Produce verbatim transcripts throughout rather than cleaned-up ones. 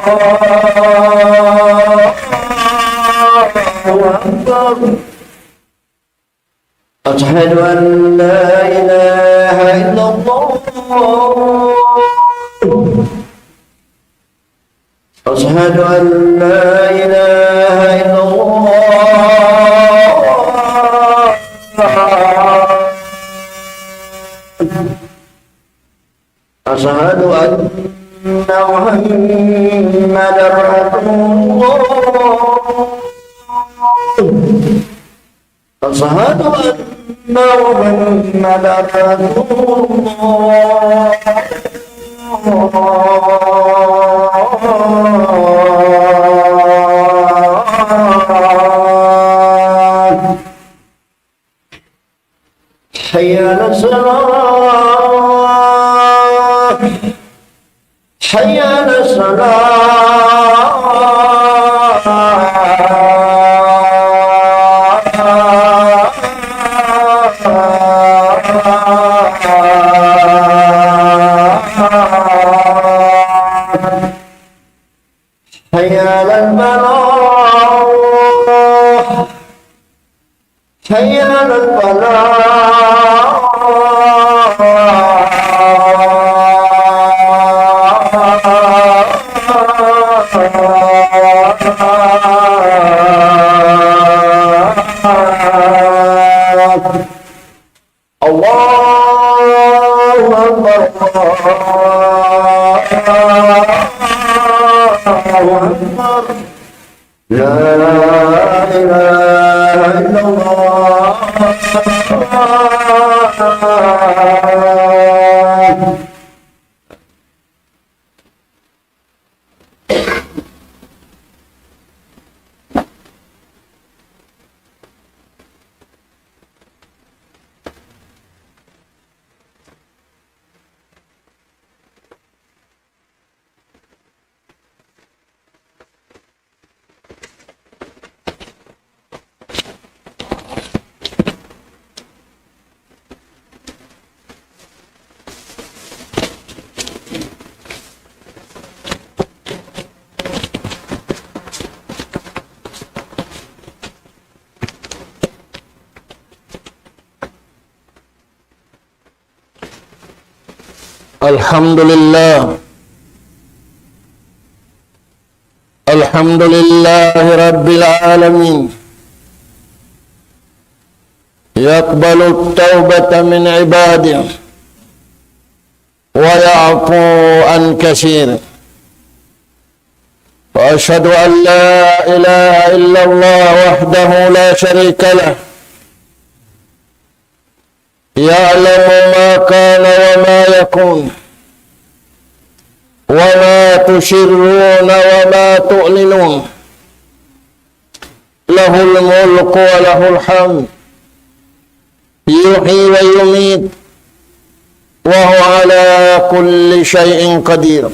الله أكبر. أشهد أن لا إله إلا الله. أشهد أن لا إله إلا الله. أشهد أن محمدا رسول الله. أشهد أن محمدا رسول الله. حي على الصلاة. حي على الصلاة. حي على الفلاح. حي على الفلاح. الله أكبر. الله أكبر. لا إله إلا الله. الحمد لله. الحمد لله رب العالمين. يقبل التوبة من عباده ويعفو عن كثير. وأشهد أن لا إله إلا الله وحده لا شريك له. يعلم ما كان وما يكون، وما تسرون وما تعلنون. له الملك وله الحمد، يحيي ويميت، وهو على كل شيء قدير.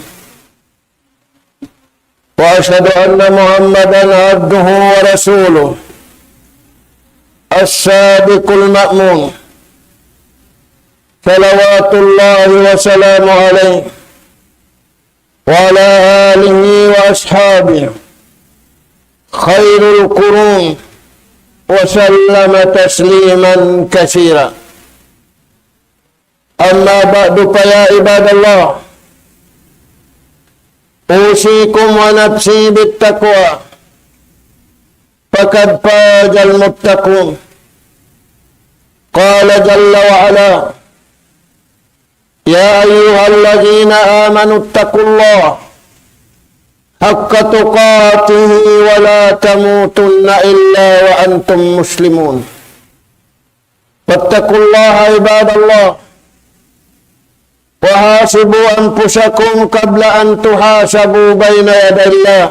وأشهد أن محمدا عبده ورسوله الصادق المأمون، صلوات الله وسلامه عليه وعلى آله وأصحابه خير القرون وسلم تسليما كثيرا. أما بعد، فيا عباد الله، أوصيكم ونفسي بالتقوى، فقد فاز المتقون. قال جل وعلا: يا أيها الذين آمنوا اتقوا الله حق تقاته ولا تموتن إلا وأنتم مسلمون. فاتقوا الله عباد الله، وحاسبوا أنفسكم قبل أن تحاسبوا بين يدي الله.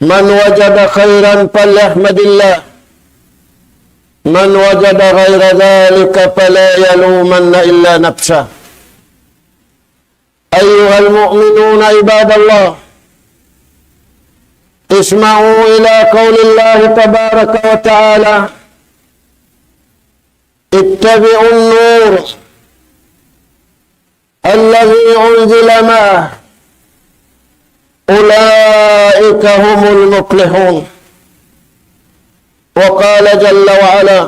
من وجد خيرا فليحمد الله، من وجد غير ذلك فلا يلومن إلا نفسه. أيها المؤمنون عباد الله، اسمعوا إلى قول الله تبارك وتعالى: اتبعوا النور الذي أنزل معه، أولئك هم المفلحون. وقال جل وعلا: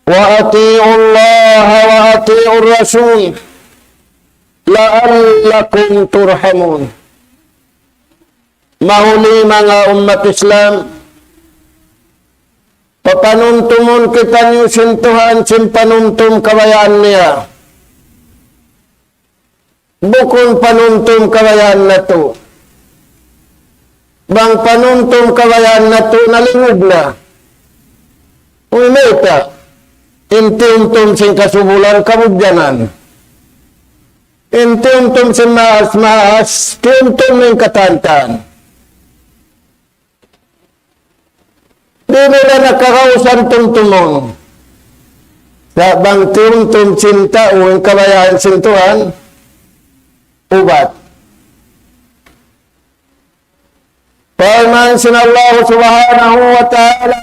وأطيعوا الله وأطيعوا الرسول لعلكم ترحمون. Mahuli manga ummat Islam, papanumtumun kitaniyu sin Tuhan sin panumtum kabayaan niya. Bukun panumtum kabayaan natu'. Bang panumtum kabayaan natu', nalingug na. Uy, mayta', in tiyumtum sin kasubulan, kabudjanan. In tiyumtum sin maas-maas, tiyumtum in katantan. Di' nila na kagausan tumtumun. Sa' bang tumtum sin tau in kabayaan sin Tuhan, ubat. Parman sin Allah Subhanahu wa Ta'ala,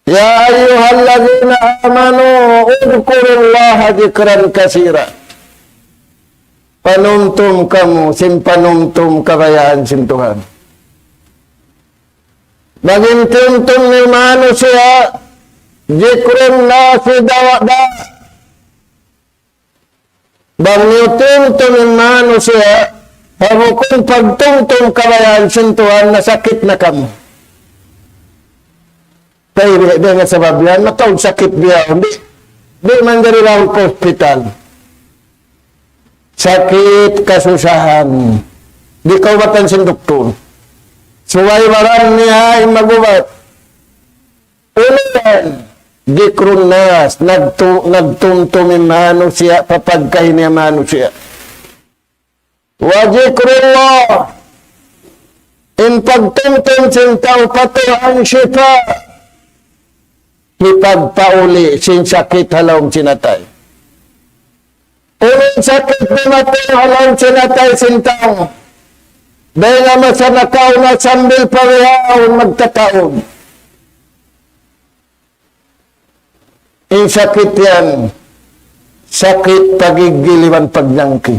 يا أيها الذين آمنوا اذكروا الله ذكرا كثيرا. Panumtum kamu, sin panumtum kabayaan sin Tuhan. Bang in tumtum in manusiya', ذكر الناس دواء. Bang niyu tumtum in manusiya', ha bukun pagtumtum kabayaan sin Tuhan, nasakit na kamu. Kay di', di' nga sabab yan, mataud sakit biya', di', di' manjari laung pa hospital. Sakit, kasusahan. Di' kaubatan sin doktor. Subay baran niya in mag-ubat. Unu yan? ذكر الناس, nagtu-, nagtumtum in manusiya', papagkahi niya manusiya'. وذكر الله, in pagtumtum sin tau pa Tuhan شفاء, hipagpauli' sin sakit ha lawm sin atay. Unu in sakit dumatung ha lawm sin atay sin tau? Dayn ha masa nakauna sambil pa bihaun magtataud. In sakit yan, sakit pagiggil iban pagjangki.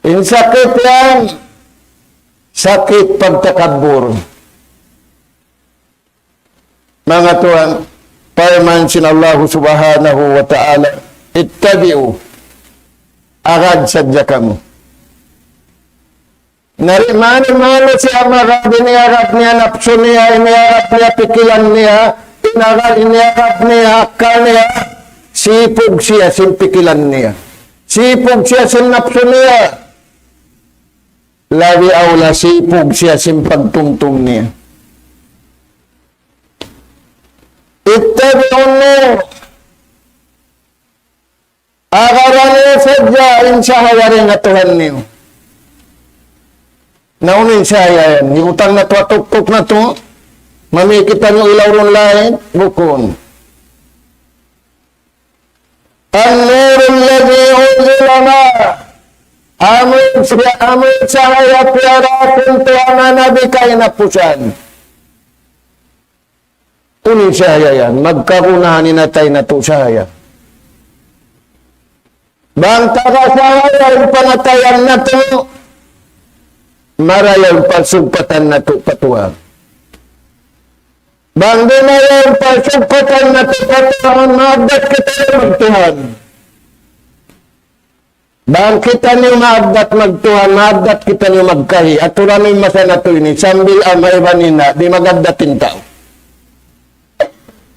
In sakit yan, sakit pagtakabbur. Manga tuwan, parman sin Allah Subhanahu wa Ta'ala, اتبعوا, agad sadja kamu. Na di' man in manusiya' magad, in iyagad niya napsu niya, in iyagad niya pikilan niya, in agad, in iyagad niya akkal niya, sipug siya sin pikilan niya. Sipug siya sin napsu niya. Labi awla sipug siya sin pagtumtum niya. اتبعوا النور. Agad niyu sadja in sahaya dayn ha Tuhan niyu. Na unu in sahaya yan? Hibutang natu' ha tuktuk natu'. Mami kitaniyu ilaw duun lain. Bukun. النور الذي أنزل معه. Amu in siya, amu in sahaya piyaratung Tuhan ha Nabi kahinapusan. Unu in sahaya yan? Magkagunahan in atay natu' sahaya. Bang taga sahaya in pangatayan natu', marayaw in pagsugpatan natu' pa Tuhan. Bang di' marayaw in pagsugpatan natu' pa Tuhan, maaddat kitaniyu magtuhan. Bang kitaniyu maaddat magtuhan, maaddat kitaniyu magkahi. Aturan in masa natu' ini, sambil ama' iban ina', di' mag-addat in tau.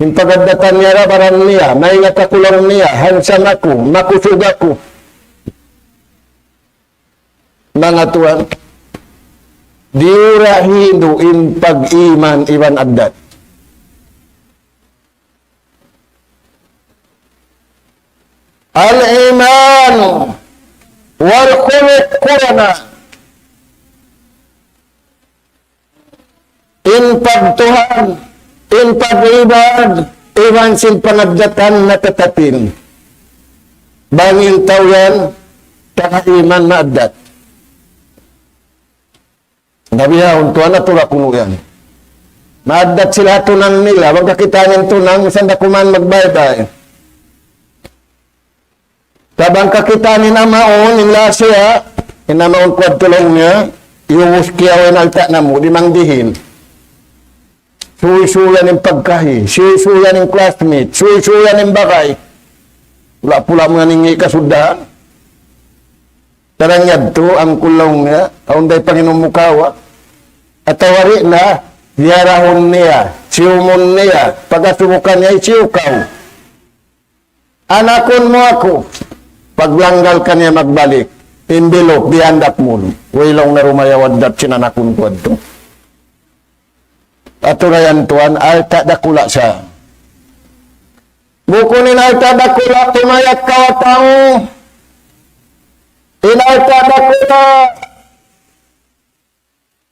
In pag-addatan niya ra baran niya, maingat aku laung niya, handsome aku, makusug aku. Manga tuwan, diyura hindu' in pag-iman iban addat. الإيمان والخلق قرنا. In pagtuhan, in pag-iman, iban sin pangaddatan natatapin. Bang in tau yan, taga iman maaddat. Na bihaun tuwan na tura kunu' yan. Maaddat sila tunang nila, bang kakitaan in tunang, misan da kuman magbaybay. Tabang kakitaan in amaun, in lasa, in amaun kuwan tulung niya, iyubus kiyawa in alta' namu', di' mangdihin. Suysuyan in pagkahi, suysuyan in classmate, suysuyan in bagay. Pula-pula mu yan in kasuddahan. Tarang yadtu, angkul laung niya, awn da panginum mu kawa. Atawa di' na, ziyarahun niya, siyumun niya, pagasubukan niya, hisiyu kaw. Anakun mu aku, paglanggal kaniya magbalik, envelope, bihandak mu. Way laung na rumayaw addat sin anakun ku adtu. Atu na yan tuwan, alta' dakula' sa. Bukun in alta' dakula', tumayag kaw ha tau. In alta' dakula',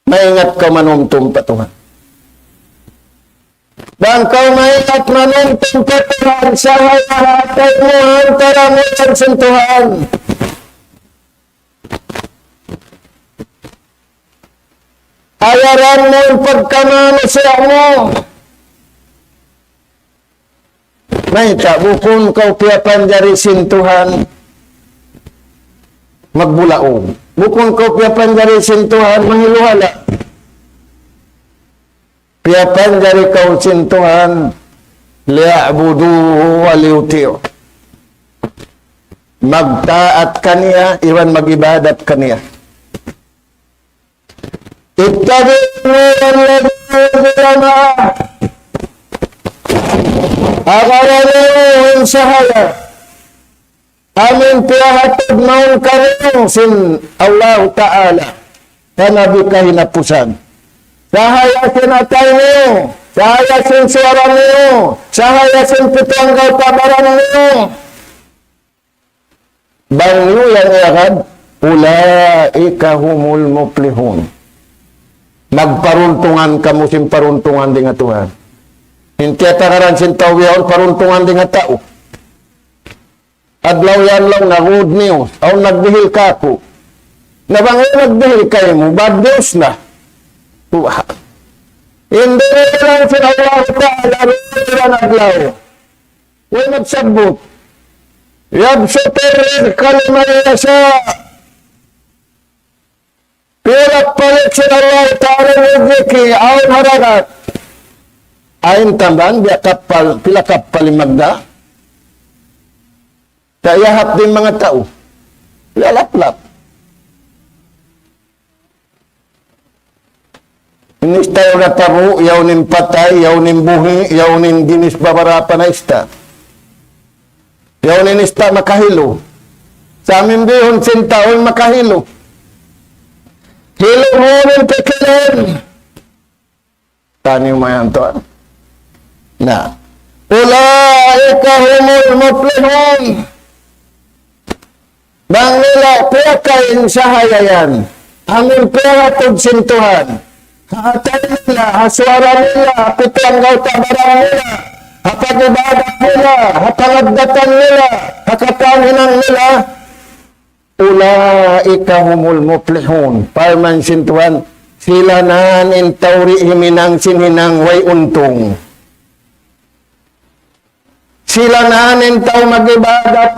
maingat kaw manumtum pa Tuhan. Bang kaw maingat manumtum pa Tuhan, sahaya ha atay mu, antara mu yan sin Tuhan. Ayaran mu in pagkamanusiya' mu. Mayta', bukun kaw piyapanjari sin Tuhan magbulaug. Bukun kaw piyapanjari sin Tuhan manghilu-hala'. Piyapanjari kaw sin Tuhan, ليعبدوه وليطيعون. Magtaat kaniya, iban mag-ibadat kaniya. اتبعوا النور الذي أنزل معه. Agarun niyu in sahaya amun piyahatud mawn kaniyu sin Allahu Ta'ala pa Nabi kahinapusan. Sahaya sin atay niyu, sahaya sin suwara niyu, sahaya sin pitu anggawta' baran niyu. Bang niyu yan iyagad, أولئك هم المفلحون. Magparuntungan kamu sin paruntungan dayn ha Tuhan. In tiyatagaran sin tau bihaun paruntungan dayn ha tau. Adlaw yan laung na good news. Awn nagdihil kāku'. Na bang awn nagdihil kaymu, bad news na. Tuhan. Hindi na yan sin Allah Ta'ala, rin adlaw. Way nagsabbut. يبسط الرزق لمن يشاء. Pila palit sin Allah Ta'ala rizki, awn hararat. Awn tamban, biya' kappal, pila kappal in magda. Kaya hap din manga tau. Pila laplap. In ista' natabu', yaun in patay, yaun in buhi', yaun in ginis babarapa na ista'. Yaun in ista' makahilu. Sa' amu in bihun sin tau in makahilu. Hilu mu in pikilan. Taniyu mayan tuwan. Na. أولئك هم المفلحون. Bang nila piyakay in sahaya yan, amun piyahatud sin Tuhan, ha atay nila, ha suwara nila, ha pitu anggawta' baran nila, ha pag-ibadat nila, ha pangaddatan nila, ha katan hinang nila, أولئك هم المفلحون. Parman sin Tuhan, sila na in tau di' himinang sin hinang way untung. Sila na in tau mag-ibadat,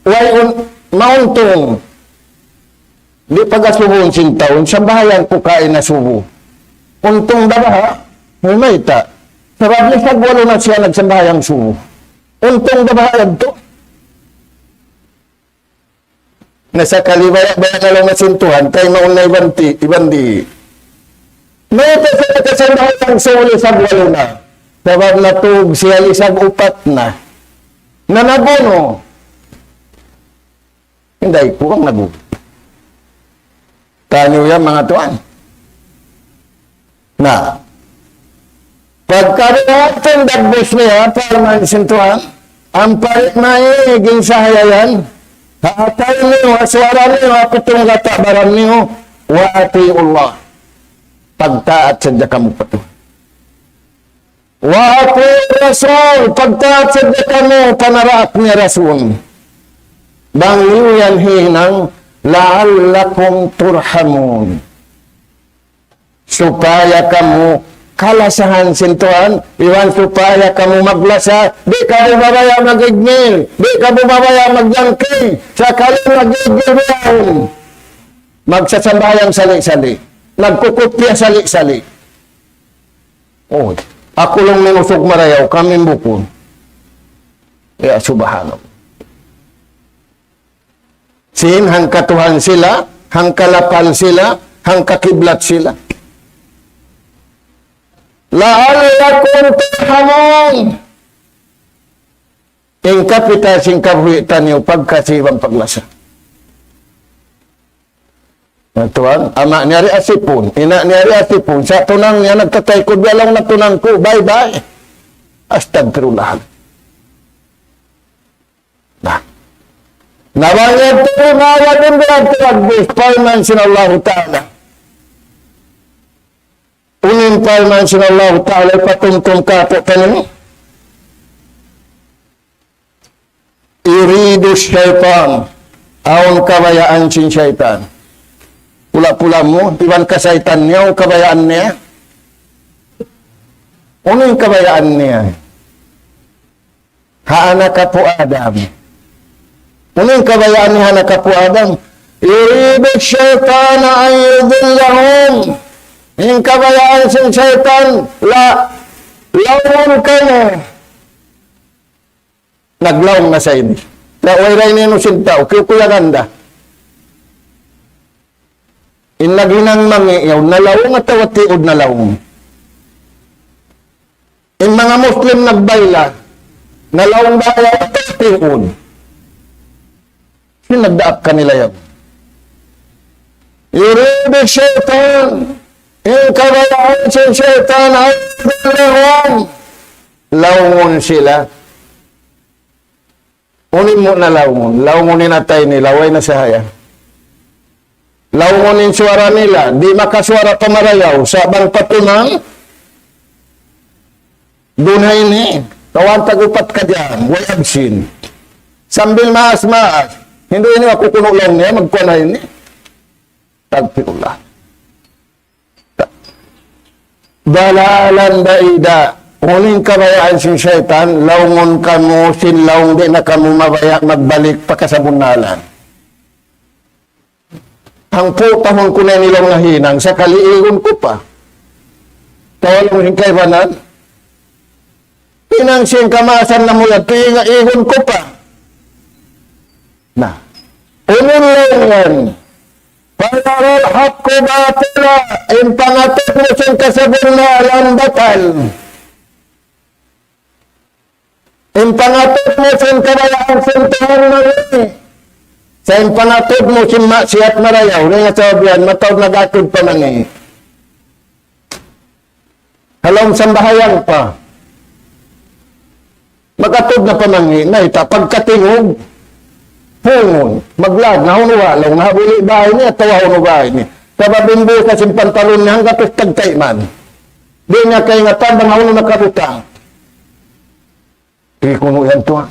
way un-, mauntung. Di' pagasubuhun sin tau, sambahayang ku kaina subu. Untung da baha', mayta'. Sabab lisag walu na siya nagsambahayang subu. Untung da baha' yadtu. Na sakali baya'-baya' na laung na sin Tuhan, kay mawn na iban ti-, iban di. Mayta' siya nakasambahayang subu lisag walu na. Sabab natug siya lisag upat na. Na nabunu. Inday ku bang nagu. Taniyu yan, manga tuwan. Na, pagka biya' hādtu in dagbus niya, parman sin Tuhan, ampa di' maig in sahaya yan, ha atay niyu, ha suwara niyu, ha pitu anggawta' baran niyu, وأطيعوا الله. Pagtaat sadja kamu pa Tuhan. وأطيعوا الرسول, pagtaat sadja kamu pa naraak niya Rasul. Bang niyu yan hinang, لعلكم ترحمون. Supaya kamu kalasahan sin Tuhan, iban supaya kamu maglasa, di' kamu mabaya' mag-igmil, di' kamu mabaya' magjangking, sakali mag-igmil biyaun. Magsasambahayang sali'-sali'. Nagkukupya sali'-sali'. Oh, aku laung in usug marayaw, kami bukun. Ya, subhanallah. Sin hangka Tuhan sila, hangka lapal sila, hangka kiblat sila. لعلكم ترحمون. In kapital sin kabuhi' taniyu pagkasi iban paglasa. Na tuwan, ama' niya di' asipun, ina' niya di' asipun, sa' tunang niya nagtataykud, biya' laung na tunang ku, bye-bye. Astagfirullah. Na. Na bang yadtu mawad in biya' tuwagbus, parman sin Allahu Ta'ala. Unu in parman sin Allahu Ta'ala, ipatumtum kātu'niyu. يريد الشيطان, awn kabayaan sin saytan. Pula-pula mu, iban kasaytan niya, awn kabayaan niya. Unu in kabayaan niya? Ha anak apu' Adam. Unu in kabayaan niya ha anak apu' Adam? يريد الشيطان أن يضلهم. In kabayaan sin saytan, la, laungun kamu. Naglaung na sa ini. Na way ra ini unu sin tau, kiyukuyagan da. In naghinang mangi' yaun, nalaung atawa tiud nalaung. In manga Muslim nagbayla, nalaung ba yaun atawa tiud? Sin nagdaak kanila yaun. يريد الشيطان, in kabayaan sin saytan, أن يضلهم, laungun sila. Unu in mu na laungun, laungun in atay nila, way na sahaya. Laungun in suwara nila, di' makasuwara pa marayaw, sa' bang pa tunang, duun ha ini, kawan tag-upat ka dyan, way absin. Sambil maas-maas, hindu' ini aku kunu' laung niya, magkuan ha ini. Astagfirullah. ضلالا بعيدا. Unu in kabayaan sin saytan, laungun kamu, sin laung di' na kamu mabaya' magbalik pa kasabunnalan. Hangpu' tahun ku na ini laung nahinang, sakali igun ku pa. Tawalung sin kaibanan. Hinang sin kamaasan namu' yadtu, igun ku pa. Na. Unu in laung yan? فيرى الحق باطلا, in pangatud mu sin kasabunnalan batal. In pangatud mu sin kabayaan sin Tuhan mali. Sa' in pangatud mu sin maksiat marayaw, dayn ha sabab yan, mataud nag-atud pa mangi'. Ha lawm sambahayang pa. Mag-atud na pa mangi', na ita' pagkatingug, pungun, maglag, na hunu ha lawm, na ha buli' bay niya, atawa hunu bay niya. Sabab in busa sin pantalun niya, hanggatus tagtayman. Di' niya kaingatan, bang hunu nakabutang. Di' kunu' yan tuwan.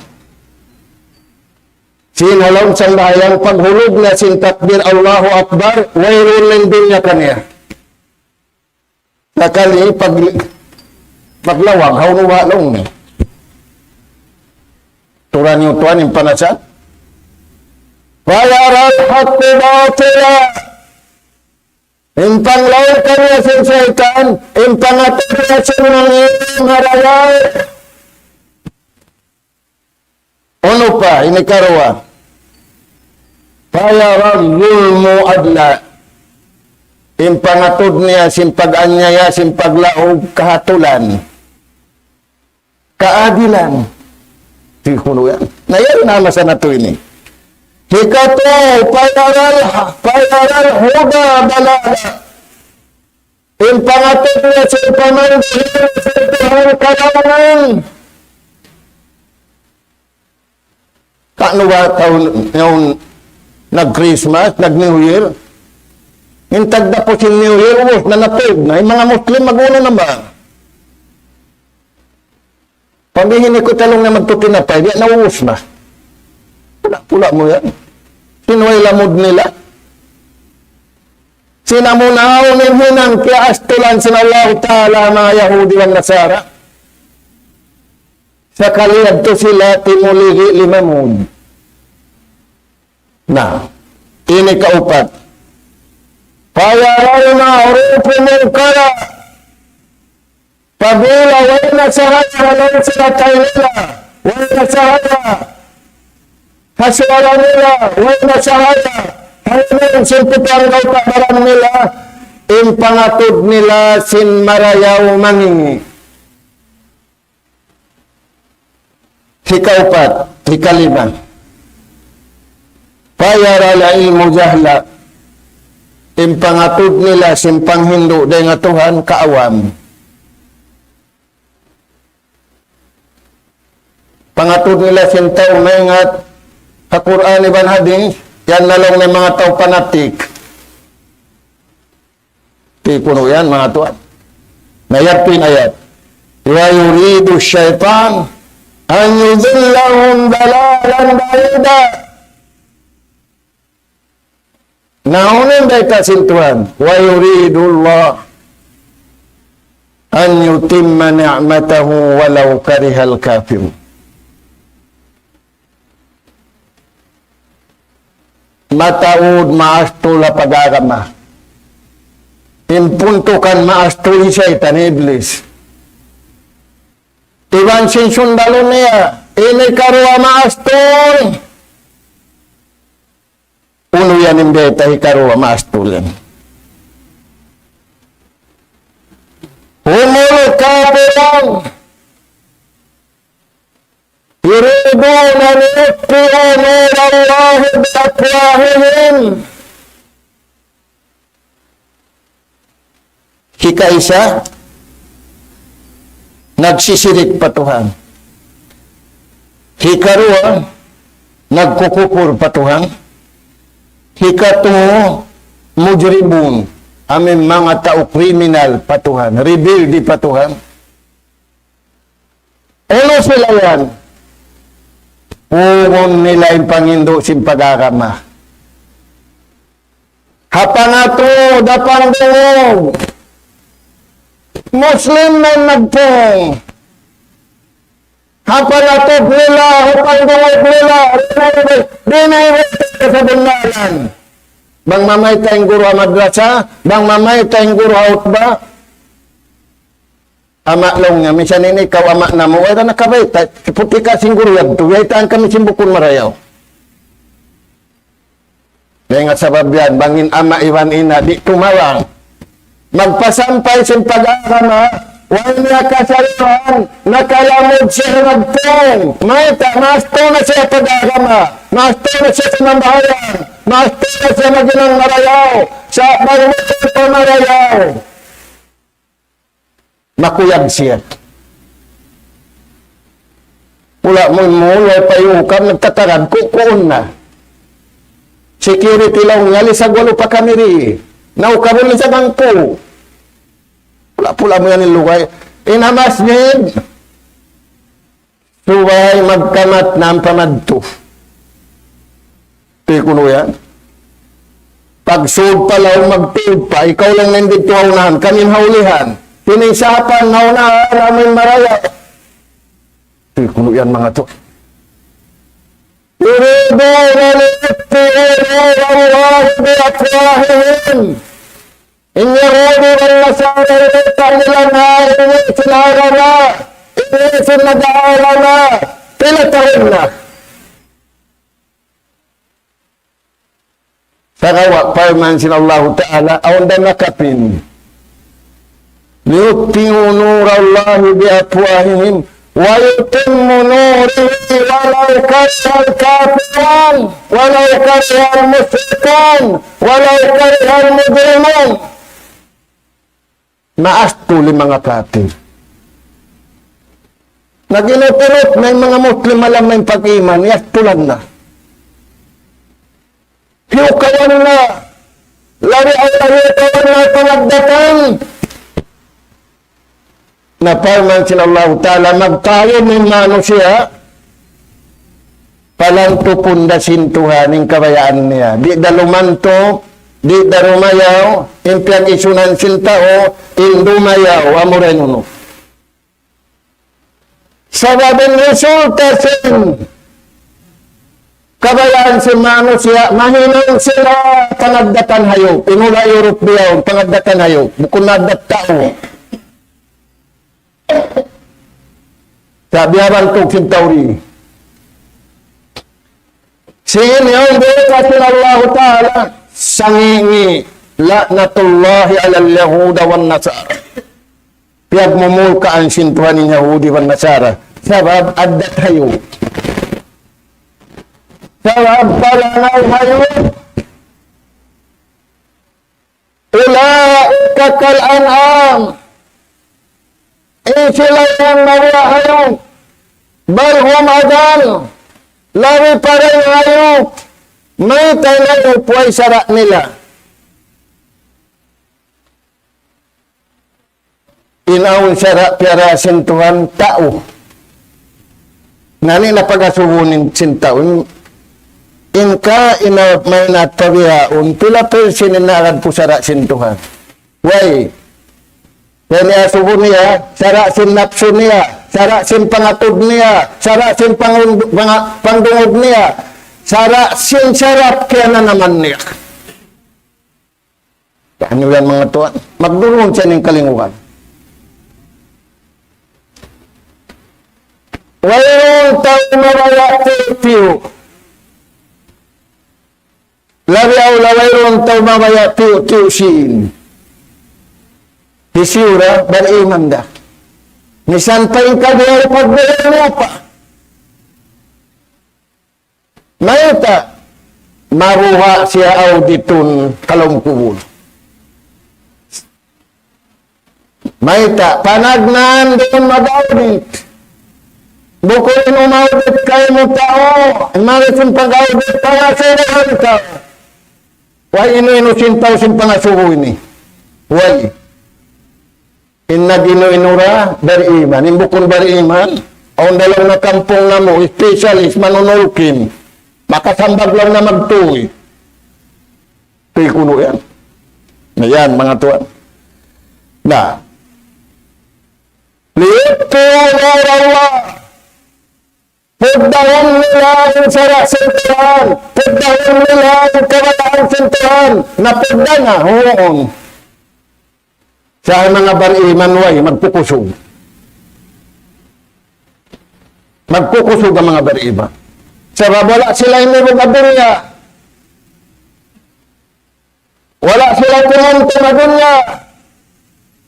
Sin ha lawm sambahayang paghulug na sin takbir, Allahu Akbar, wayruun na in dunya kaniya. Sakali pag-, paglawag, hawnu ba laung niya? Turan niyu tuwan in panasa. فيرى الحق باطلا. In panglaung kaniya sin saytan, in pangatud niya sin mangi' marayaw. Unu pa, ini karuwa. فيرى الظلم عدلا. In pangatud niya sin pag-anyaya, sin paglaug, kahatulan. Kaadilan. Di' kunu' yan. Na yan na masa natu' ini. Hikatu, فيرى ال-, فيرى الهدى ضلالا. In pangatud niya sin pamanduhan sin Tuhan kalaungan. Kaunu ba tahun yaun nag-Christmas, nag-New Year? In tagdapu sin New Year, ubus na, natug na. In manga Muslim, mag-unu na ba? Pamihin ni ku talung na magtutinapay, di' na, ubus na. Pula-pula mu yan. Sin way lamud nila. Sin amu na awn in hinang kiyaastulan sin Allahu Ta'ala ha manga Yahudi wa Nasara. Sakali yadtu sila timuligi limamud. Na, ini kaupat. فيرى المعروف منكرا. Apabila way na sahaya ha lawm sin atay nila, way na sahaya ha suwara nila, way na sahaya ha hinang sin pitu anggawta' baran nila, in pangatud nila sin marayaw mangi'. Hikaupat, hikalima. فيرى العلم جهلا. In pangatud nila sin panghindu' dayn ha Tuhan kaawam. Pangatud nila sin tau maingat ha Qur'an iban hadith, yan na laung in manga tau panatik. Di' kunu' yan, manga tuwan. Na yadtu in ayat. ويريد الشيطان أن يضلهم ضلالا بعيدا. Na unu in bayta' sin Tuhan? ويريد الله أن يتم نعمته ولو كره الكافرون. Mataud maastul ha pag-agama. In puntukan maastul hi saytan, iblis. Iban sin sundalu niya, ini karuwa maastul. Unu yan in bayta' hikaruwa maastul yan? هم الكافرون. يريدون أن يطفئوا نور الله بأفواههم. Hikaisa, nagsisirik pa Tuhan. Hikaruwa, nagkukupur pa Tuhan. Hikatu, mujrimun, amu in manga tau kriminal pa Tuhan, rebelde pa Tuhan. Unu sila yan? Pugun nila in panghindu' sin pag-agama. Ha pangatud, ha pangdungug. Muslim man nagpung. Ha pangatud nila, ha pangdungug nila, di' na iba, di' na iba sa kabunnalan. Bang mamayta' in guru ha madrasa, bang mamayta' in guru ha hutba. Ama' laung niya, misan ini kaw ama' namu', way da nakabayta', puti ka sin guru yadtu, yaytaan kami sin bukun marayaw. Dayn ha sabab yan, bang in ama' iban ina' di' tumawang. Magpasampay sin pag-agama, way niya kasarihan, nakalamud siya nagtung. Mayta', maastul na siya pag-agama, maastul na siya sumambahayang, maastul na siya maghinang marayaw, sa' bang maastul pa marayaw. Makuyag siya. Pula' mu, mu, way pa yukam, nagtatagad, ku-, kuun na. Security laung niya, lisag walu pa kami ri. Naukabun lisag hangpu'. Pula', pula' mu yan in lugay. In ha masjid. Subay magkamat na ampa madtu. Di' kunu' yan. Pagsud pa laung magtuud pa, ikaw laung in didtu ha unahan, kami in ha ulihan. Kini in sapan ha unahan, amu in marayaw. Di' kunu' yan manga tu. يريدون ليطفئوا نور الله بأفواههم. In Yahudi wal Nasara, in bayta' nila na, in sin agama, in sin nag-agama, pila tahun na. Sagawa' parman sin Allahu Ta'ala, awn da makapin. ليطفئوا نور الله بأفواههم ويتم نوره ولو كره الكافرون ولو كره المشركون ولو كره المجرمون. Maastul in manga kapir. Nag-inut-inut na in manga Muslim, malam na in pag-iman, iyastulan na. Hiyukawan na, labi awla hiyukawan na pangagdatan. Na parman sin Allahu Ta'ala, magtayu in manusiya', palantupun da sin Tuhan in kabayaan niya. Di' da lumantup, di' da dumayaw, in piyag-isunan sin tau, in dumayaw, amura in unu. Sabab in resulta sin kabayaan sin manusiya', mahinang sila pangaddatan hayup. In hula' Europe biyaun, pangaddatan hayup. Bukun na addat tau. Sa' biya' bantug sin tau di. Sin yaun biya' sin Allahu Ta'ala, sangi'-ngi', لعنة الله على اليهود والنصارى. Piyagmumulkaan sin Tuhan in Yahudi wan Nasara. Sabab addat hayup. Sabab palangay hayup. أولئك كالأنعام. In sila yan mabaya' hayup. بل هم أضل. Labi pa dayn hayup. Mayta' in hayup way sara' nila? In awn sara' piyara sin Tuhan tau. Na ini na pag-asubun sin tau. In, in ka ina maynat pa bihaun, pila persen in naagad pu sara' sin Tuhan. Way. Way niya asubu niya, sara' sin napsu niya, sara' sin pangatud niya, sara' sin pangun-, panga-, pangdungug niya, sara' sin sarap kiyananaman niya. Unu yan, manga tuwan? Magdurun siya in kalinguhan. Wayruun tau mabaya' tiyu'-tiyu'. Labi awla wayruun tau mabaya' tiyu'-tiyu' sin. Hisiyu da, bariman da. Misan pa in kabiyaw pagbiyaw mu pa. Mayta', mabuga' siya auditun ha lawm kubul. Mayta', panagnaan duun mag-audit. Bukun in umaudit kaymu tau, in mari sin pag-audit, pangasubuhan tau. Way inu-inu sin tau sin pangasubu ini. Way. In nag-inu-inu ra, bariman. In bukun bariman, awn da laung na kampung namu', specialist, manunulkin. Makasambag laung na magtuy. Tuy kunu' yan. Na yan, manga tuwan. Na. ليطفئوا نور الله. Puddahun nila in sara' sin Tuhan. Puddahun nila in kabayaan sin Tuhan. Na pudda na, huun. Sa' manga bariman way, magkukusug. Magkukusug in manga bariman. Sabab wala' sila imibug ha dunya. Wala' sila tumumtum ha dunya.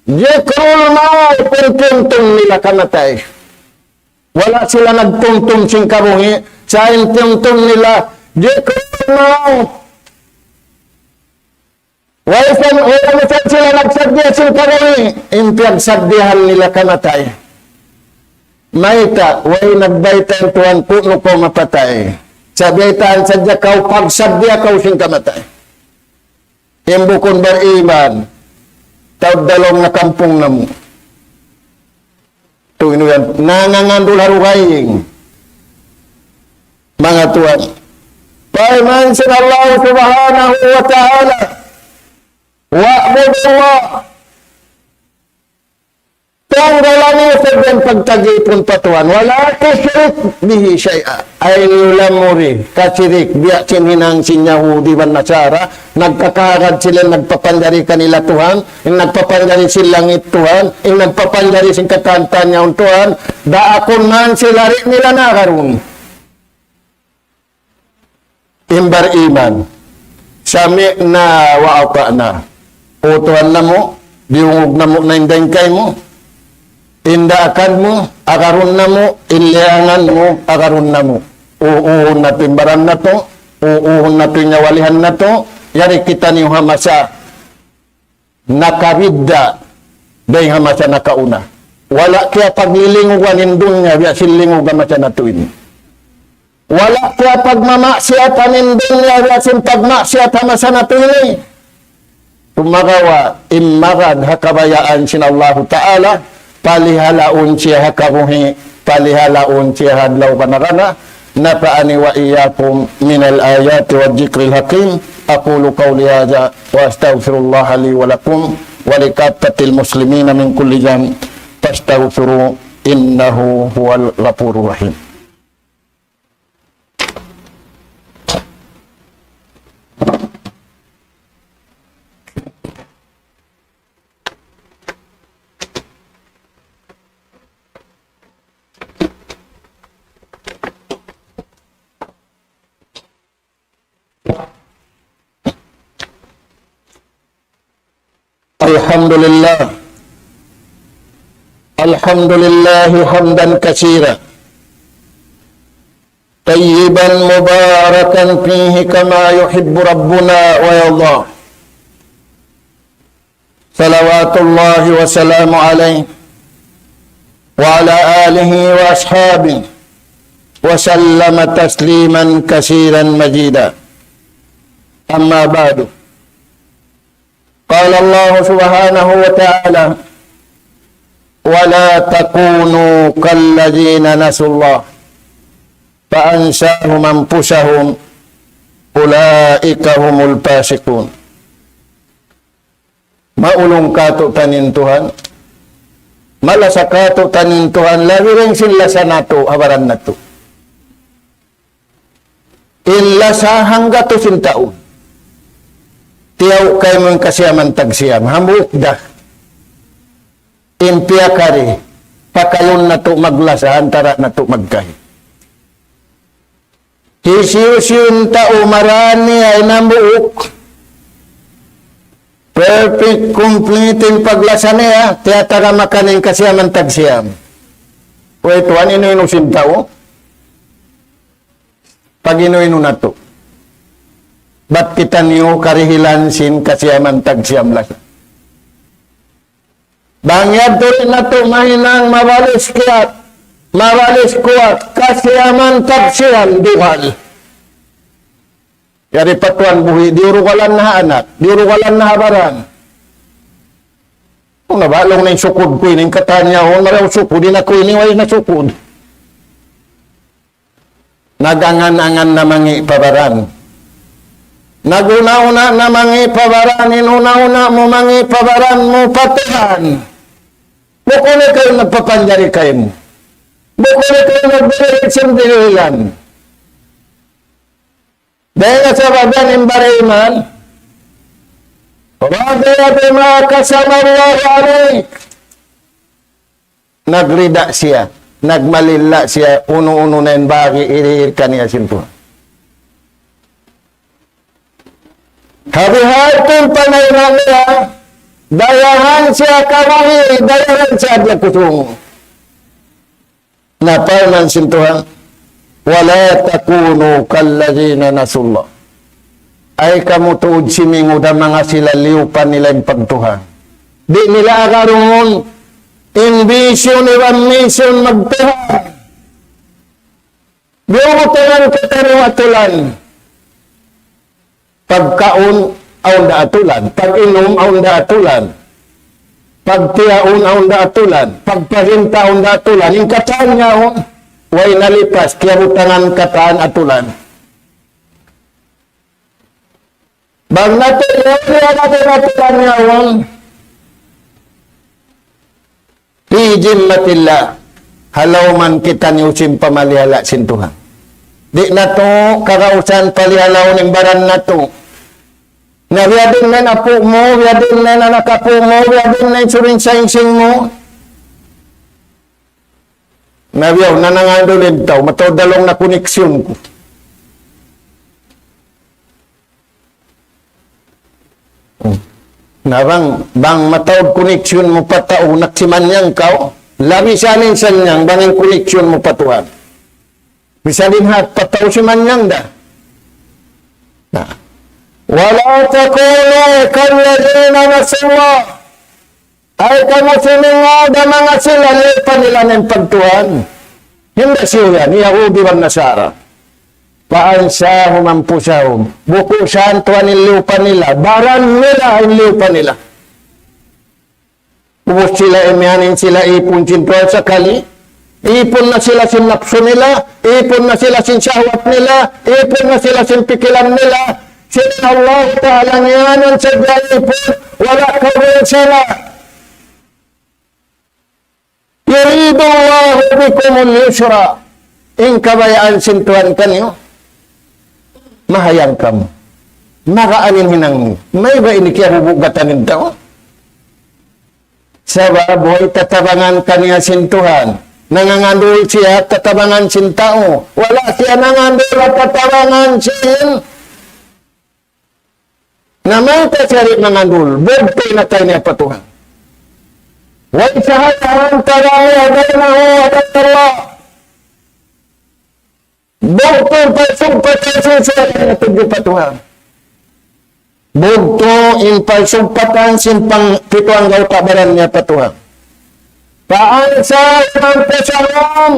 Dhikrul mawt, in tumtum nila kamatay. Wala' sila nagtumtum sin kabuhi', sa' in tumtum nila, dhikrul mawt. Wala' san, wala' san sila nagsaddiya sin kabuhi', in piyagsaddiyahan nila kamatay. Mayta', way nagbayta' in Tuhan kunu' kaw mapatay. Sa' baytaan sadja kaw, pagsaddiya kaw sin kamatay. In bukun bariman, taud da laung na kampung namu'. Tuud yan, nangangandul ha dugaing. Manga tuwan. Parman sin Allah Subhanahu wa Ta'ala, واعبدوا الله. Tanggalan niyu sadja in pagtagipun pa Tuhan. ولا تشرك به شيئا. Ayaw niyu lamuri, kasirik, biya' sin hinang sin Yahudi wan Nasara, nagkakaagad sila nagpapanjari kanila Tuhan, in nagpapanjari sin langit Tuhan, in nagpapanjari sin katan-katan yaun Tuhan, daakun man sila di' nila nagarun. In bariman, سمعنا وأطعنا. O Tuhan namu', diyungug namu' na in dayn kaymu. In daakan mu, agarun namu', in liyangan mu, agarun namu'. Uuhun natu' in baran natu', uuhun natu' in nyawalihan natu', yari kitaniyu ha masa nakabidda' dayn ha masa nakauna. Wala' kiyapaglilingugan in dunya biya' sin lingug ha masa natu' ini. Wala' kiyapagmamaksiyatan in dunya biya' sin pagmaksiyat ha masa natu' ini. Sumagawa' in magad ha kabayaan sin Allahu Ta'ala, palihalaun siya ha kabuhi', palihalaun siya ha adlaw kana-kana, نفعني وإياكم من الآيات والذكر الحكيم. أقول قولي هذا وأستغفر الله لي ولكم ولكافة المسلمين من كل ذنب فاستغفروه إنه هو الغفور الرحيم. الحمد لله. الحمد لله حمدا كثيرا طيبا مباركا فيه كما يحب ربنا ويرضى. صلوات الله وسلامه عليه وعلى آله وأصحابه وسلم تسليما كثيرا مزيدا. أما بعد، قال الله سبحانه وتعالى: ولا تكونوا كالذين نسوا الله فأنساهم أنفسهم أولئك هم الفاسقون. Maulung kātu'niyu in Tuhan, malasa kātu'niyu in Tuhan, labi dayn sin lasa natu', ha baran natu'. In lasa hanggatus in tau. Tiyaw kaymu in kasiyaman tagsiyam, hambuuk da. In piyakari, pakayun natu' maglasa, antara' natu' magkahi. Hisiyu-siyu in tau marā niya in hambuuk, perfect, complete in paglasa niya, tiyatagama kaniya in kasiyaman tagsiyam. Way tuwan, inu-inu sin tau? Pag-inu-inu natu'. Bat kitaniyu karihilan sin kasiyaman tagsiyam lasa. Bang yadtu di' natu' mahinang mabalis kiyat, mabalis kuwat, kasiyaman tagsiyam dugal. Yari pa tuwan buhi', diyurugalan na ha anak, diyurugalan na ha baran. Unu ba, laung niya in sukud ku ini, in katan niya, "Unu, marayaw sukud, di' na ku ini, way na sukud." Nag-angan-angan na mangi' pa baran. Nag-una-una na mangi' pa baran, in una-una mu mangi' pa baran mu pa Tuhan. Bukun ikaw in nagpapanjari kaymu. Bukun ikaw in nagbigay sin dirihilan. Dayn ha sabab yan in bariman, رضي بما قسم الله عليك. Nagrida siya, nagmalilla siya, unu-unu na in bagi' iri'ir kaniya sin Tuhan. Ha bihadtu in pangayunan niya, dayahan siya kabuhi', dayahan siya adlaw kusung. Na parman sin Tuhan, ولا تكونوا كالذين نسوا الله. Ay kamu tuud simingud ha manga sila liyupa nila in pagtuhan. Di' nila agarun in vision iban mission magtuhan. Biyubutangan kitaniyu atulan. Pagkaun, awn da atulan. Pag-inum, awn da atulan. Pagtiyaun, awn da atulan. Pagparinta, awn da atulan. In katan niya, awn. Way nalipas, kiyabutangan katan atulan. Bang natu' yaun, yaun natu' atulan niya, awn. في ذمة الله. Ha lawm kitaniyu sin pamalihala sin Tuhan. Di' natu' kagausan palihalaun in baran natu'. Na biyadiin na in apu' mu, biyadiin na in anak apu' mu, biyadiin na in suring sainsing mu. Na biyaw, nanangandul in tau, mataud da laung na koneksyon ku. Na bang, bang mataud koneksyon mu pa tau, nagsimanyang kaw, labi sa in sanyang, bang in koneksyon mu pa Tuhan. Misan in hat pa tau simanyang da. Na. ولا تكونوا كالذين نسوا الله. Ay kamu simingud ha manga sila liyupa nila in pagtuhan. Hinda siyu yan, Yahudi iban Nasara. فأنساهم أنفسهم. Bukusan Tuhan in liyupa nila. Baran nila in liyupa nila. Ubus sila imiyan in sila ipun sin Tuhan sakali. Ipun na sila sin napsu nila, ipun na sila sin shahwat nila, ipun na sila sin pikilan nila. Sin Allah Ta'ala niyanan sadja ipun, wala' kawin sila. يريد الله بكم اليسر. In kabayaan sin Tuhan kaniyu, mahayang kamu. Magaan in hinang niyu. Mayta' ini kiyahubugatan in tau? Sabab way tatabangan kaniya sin Tuhan. Nangangandul siya tatabangan sin tau. Wala' siya nangandul tatabangan sin Na mayta' siya di' mangandul, bugtu' in atay niya pa Tuhan. Way sahaya antara niya بينه وبين الله. Bugtu' in pagsugpatan sin siya niya tudju pa Tuhan. Bugtu' in pagsugpatan sin pang pitu anggawta' baran niya pa Tuhan. فأنساهم أنفسهم.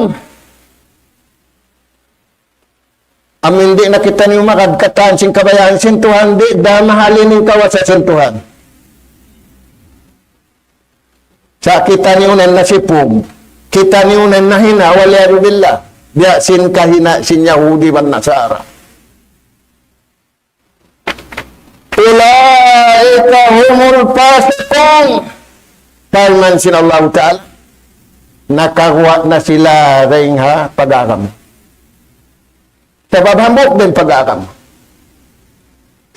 Amu in di' na kitaniyu magad katan sin kabayaan sin Tuhan, di' da mahalin in kawasa sin Tuhan. Sa' kitaniyu na in nasipug, kitaniyu na in nahina, والعياذ بالله. Biya' sin kahina sin Yahudi iban Nasara. أولئك هم الفاسقون. Parman sin Allahu Ta'ala, nakaguwa' na sila dayn ha pag-agama. Sabab hambuuk da in pag-agama.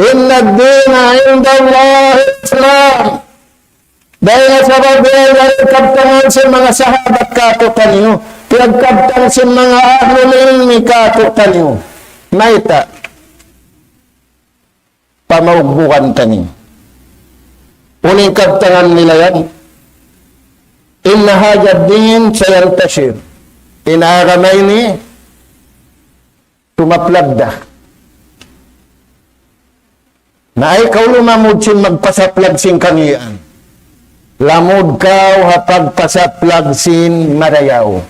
إن الدين عند الله الإسلام. Dayn ha sabab biya' yan in kabtangan sin manga sahabat kātu'niyu, piyagkabtang sin manga ahlul ilmi kātu'niyu. Mayta'? Pamaubugan taniyu. Unu in kabtangan nila yan? إن هذا الدين سينتشر. In agama ini, tumaplag da. Na ay kaw lumamud sin magpasaplag sin kangīan. Lamud kaw ha pagpasaplag sin marayaw.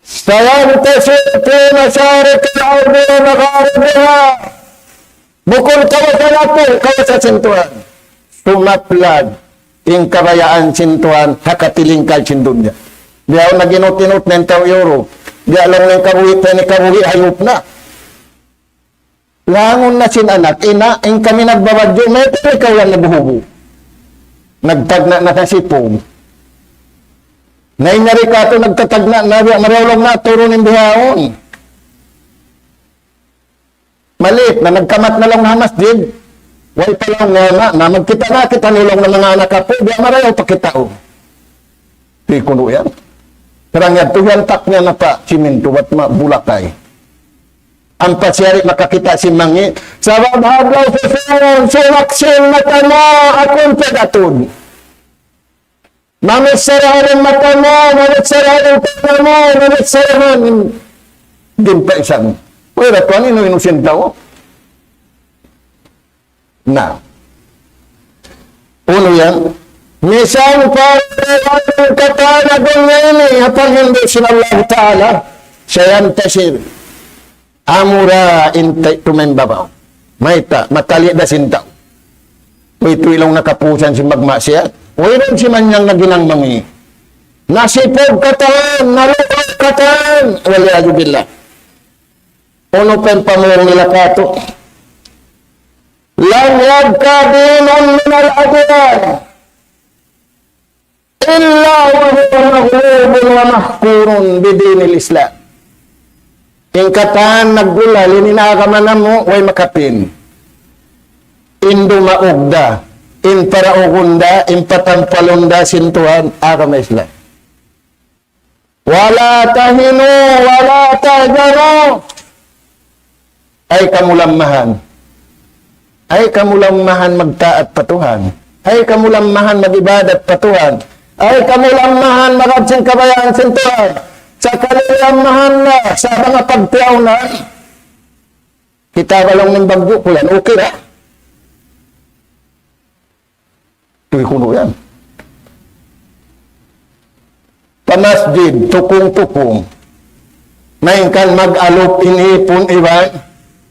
سينتشر في مشارق الأرض ومغاربها. Bukun kawasa natu', kawasa sin Tuhan. Sumaplag in kabayaan sin Tuhan ha katilingkal sin dunya. Biya' nag-inut-inut na in tau Europe. Biya' laung niya in kabuhi', in kabuhi' hayup na. Langun na sin anak, ina', in kami nagbabadju', mayta' ikaw yan naghuhubu'. Nagtagna' na sa sipug. Na in yari katu' nagtatagna' na, biya' marayaw laung na, turun in bihaun. Maliit na, nagkamat na laung na ha masjid. Way pa laung na, na, na magkita' na, kita' na laung na manga anak apu', biya' marayaw pa kita', o. Di' kunu' yan. Sarang yadtu hiyantak niya na pa simintu, bat ma-, bulakay. Ampa siya di' makakita' sin mangi'. Sabab ha adlaw susungun, sumak sin mata mu, aku in piyag-atud. Mamichara in mata mu, mamichara in tenga' mu, mamichara in ginpaisan. Wala' tuwan inu-inu sin tau. Na. Unu yan? Misan pa in katan ha dunya ini, ha panghindu' sin Allah Ta'ala, سينتشر. Amura in ta-, tumimbabaw. Mayta', matali' da sin tau. Way tuwi' laung na kapusan sin magmaksiyat. Wayruun siman yan naghinang mangi'. Nasipug katan, nalugaw katan. والعياذ بالله. Unu pa in pamung nila katu'? لم يبق دين من الأديان إلا وهو مغلوب ومهكور بدين الإسلام. In katan naggulal in agama namu', way makapin. In dumaug da, in paraugun da, in patampalun da sin Tuhan, agama Islam. ولا تهنوا ولا تحزنوا. Ay kamu lammahan. Ay kamu lammahan magtaat pa Tuhan. Ay kamu lammahan mag-ibadat pa Tuhan. Ay kamu lammahan magad sin kabayaan sin Tuhan. Sakali lammahan na, sa' manga pagtiyaw na. Kita' ba laung niya in bagyu ku yan, okay na? Tuwi' kunu' yan. Pa masjid, tukung-tukung. Malayngkan mag-alup in ipun iban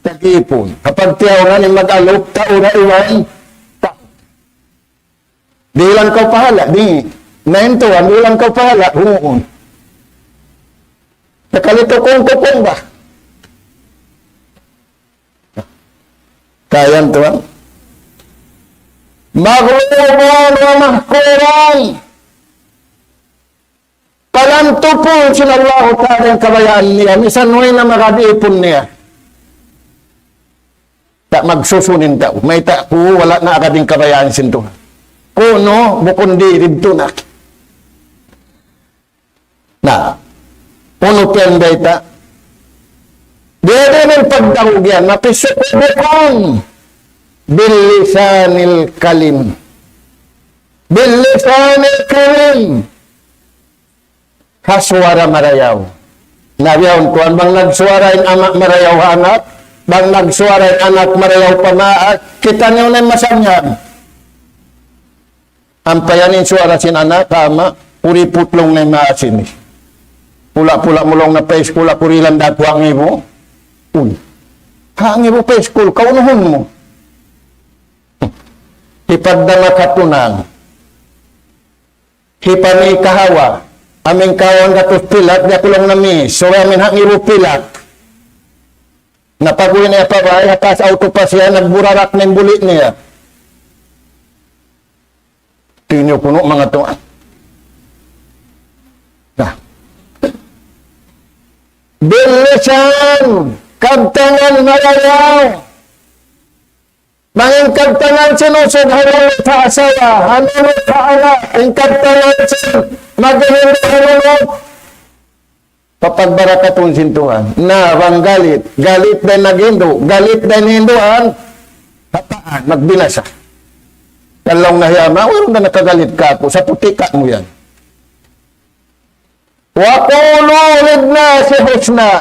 tag-ipun. Kapag tiyaw na in mag-alup, tau na iban tau. Dihilan kaw pahala', di'. Na in Tuhan, ulang kaw pahala, huun. Sakali tukung-tukung ba? Kaya in Tuhan. مغلوب ومحكوم. Palantupu sin Allahu Ta'ala in kabayaan niya, misan way na magad īpun niya. Ta' magsusun in tau. Mayta' ku wala' na agad in kabayaan sin Tuhan. Kunu', bukun di' ridtu na. Na, unu pa in bayta'? Di' rin in pagdahug yan, mapisukubukan. باللسان الكريم. باللسان الكريم. Ha suwara marayaw. Na biyaun tuwan, bang nagsuwara in ama' marayaw ha anak, bang nagsuwara in anak marayaw pa ama', kita' niyu na in masa niya. Ampa yan in suwara sin anak, ama', kuriput laung na in maas ini. Pula-pula mu laung na pa iskul, aku rilan da aku hangibu. Uy. Hangibu pa iskul, kaunuhun mu. Hipagdama katunang. Hipami kahawa. Amin kahawa gatus pilak, di' aku laung na mi. So, amin hangibu pilak. Na pag-uwi' niya pa bay, ha taas auto pa siya, nagburarak na in buli' niya. Tiniyu kunu' manga tuwan. Na. باللسان, kabtangan marayaw. Bang in kabtangan sin usug hambuuk ha asawa, hambuuk ha anak, in kabtangan sin maghindu' hambuuk. Papagbarakatun sin Tuhan. Na, bang galit. Galit da in naghindu'. Galit da in hinduan. Hapaan, magbinasa. Laung na hi ama', wayruun da nakagalit kāku'. Sa' puti' kamu yan. وقولوا للناس حسنا.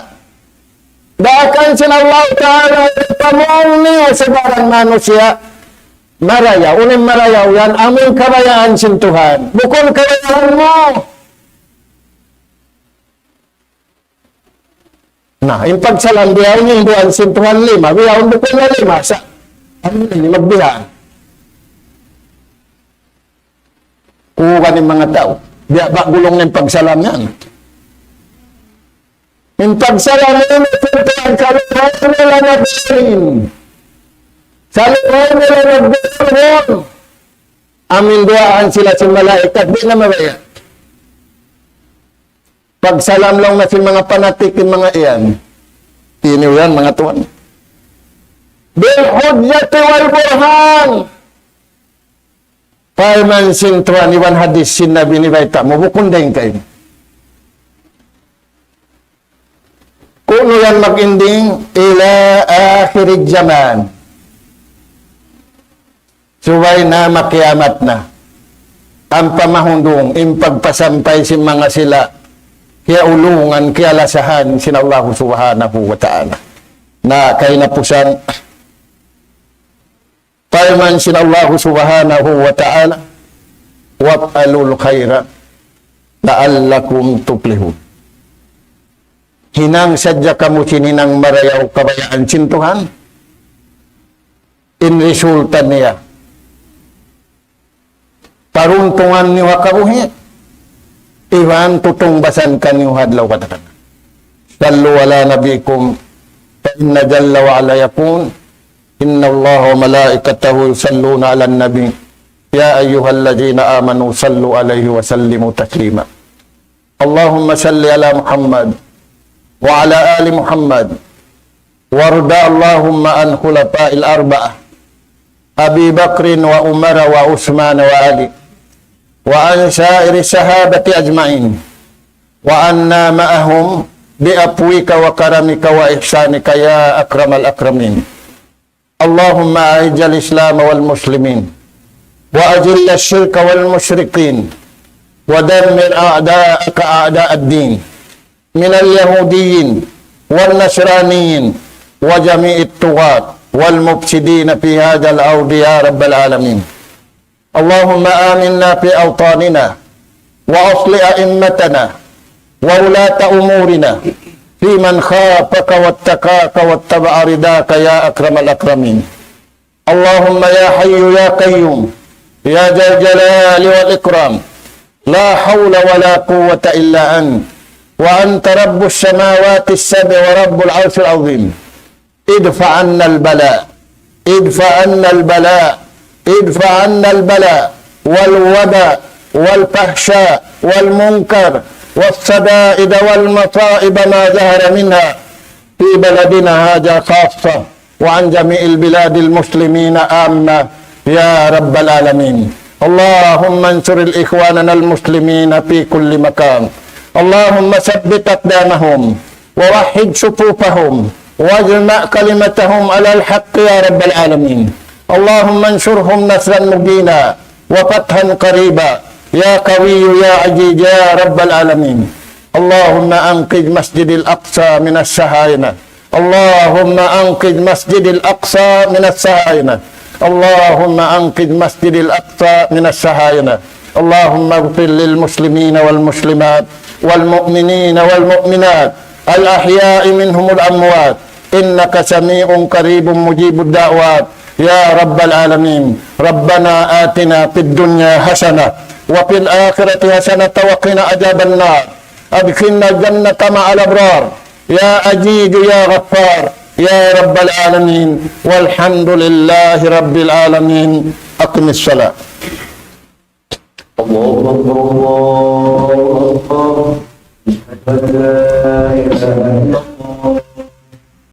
Daakan sin Allah Ta'ala, pamung niyu subaran manusiya' marayaw. Unu in marayaw yan, amun kabayaan sin Tuhan. Bukun kabayaan mu. Na, in pagsalam biya' ini, hinduan sin Tuhan lima, biya' ini bukun na lima, sa', unu ini, magbiya'. Kuwan in manga tau, biya' ba gulung in pagsalam yan. In pagsalam ini, sin Tuhan, saluhayn nila nagbihin. Saluhayn nila nagbihin. Amun duwaan sila sin malaikat, di' na mabaya'. Pagsalam laung na sin manga panatik in manga yan. Ini yan, manga tuwan. بالحجة والبرهان. Parman sin Tuhan iban hadis sin Nabi ini bayta' mu, bukun dayn kaymu. Kunu' yan mag-ending إلى آخر الزمان. Subay na makiyamat na. Ampa mahundung in pagpasampay sin manga sila kiyaulungan, kiyalasahan sin Allahu Subhanahu wa Ta'ala. Na kahinapusan, parman sin Allahu Subhanahu wa Ta'ala, وافعلوا الخير لعلكم تفلحون. Hinang sadja kamu sin hinang marayaw kabayaan sin Tuhan. In resulta niya, paruntungan niyu ha kabuhi', iban tutungbasan kaniyu ha adlaw katakan. صلوا على نبيكم فإن جل وعلا يقول إن الله وملائكته يصلون على النبي يا أيها الذين آمنوا صلوا عليه وسلموا تسليما. اللهم صل على محمد وعلى آل محمد وارض اللهم عن خلفاء الأربعة أبي بكر وعمر وعثمان وعلي وعن سائر الصحابة أجمعين وعنا معهم بعفوك وكرمك وإحسانك يا أكرم الأكرمين. اللهم أعز الإسلام والمسلمين وأذل الشرك والمشركين ودمر أعداءك أعداء الدين من اليهوديين والنصرانيين وجميع الطغاة والمفسدين في هذا الأرض يا رب العالمين. اللهم آمنا في أوطاننا وأصلح أئمتنا وولاة أمورنا في من خافك واتقاك واتبع رضاك يا أكرم الأكرمين. اللهم يا حي يا قيوم يا ذا الجلال والإكرام، لا حول ولا قوة إلا أنت، وأنت رب السماوات السبع ورب العرش العظيم. ادفع عنا البلاء، ادفع عنا البلاء، ادفع عنا البلاء والوباء والفحشاء والمنكر والشدائد والمصائب ما ظهر منها في بلدنا هذا خاصة، وعن جميع البلاد المسلمين عامة، يا رب العالمين. اللهم انصر الإخواننا المسلمين في كل مكان. اللهم ثبت أقدامهم ووحد صفوفهم واجمع كلمتهم على الحق يا رب العالمين. اللهم انصرهم نصرا مبينا وفتحا قريبا يا قوي يا عزيز يا رب العالمين. اللهم أنقذ مسجد الأقصى من الصهاينة. اللهم أنقذ مسجد الأقصى من الصهاينة. اللهم أنقذ مسجد الأقصى من الصهاينة. اللهم اغفر للمسلمين والمسلمات والمؤمنين والمؤمنات الأحياء منهم والأموات، إنك سميع قريب مجيب الدعوات يا رب العالمين. ربنا آتنا في الدنيا حسنة وفي الآخرة حسنة وقنا عذاب النار. أدخلنا الجنة مع الأبرار يا عزيز يا غفار يا رب العالمين. والحمد لله رب العالمين. أقم الصلاة. الله أكبر، الله أكبر. أشهد أن لا إله إلا الله.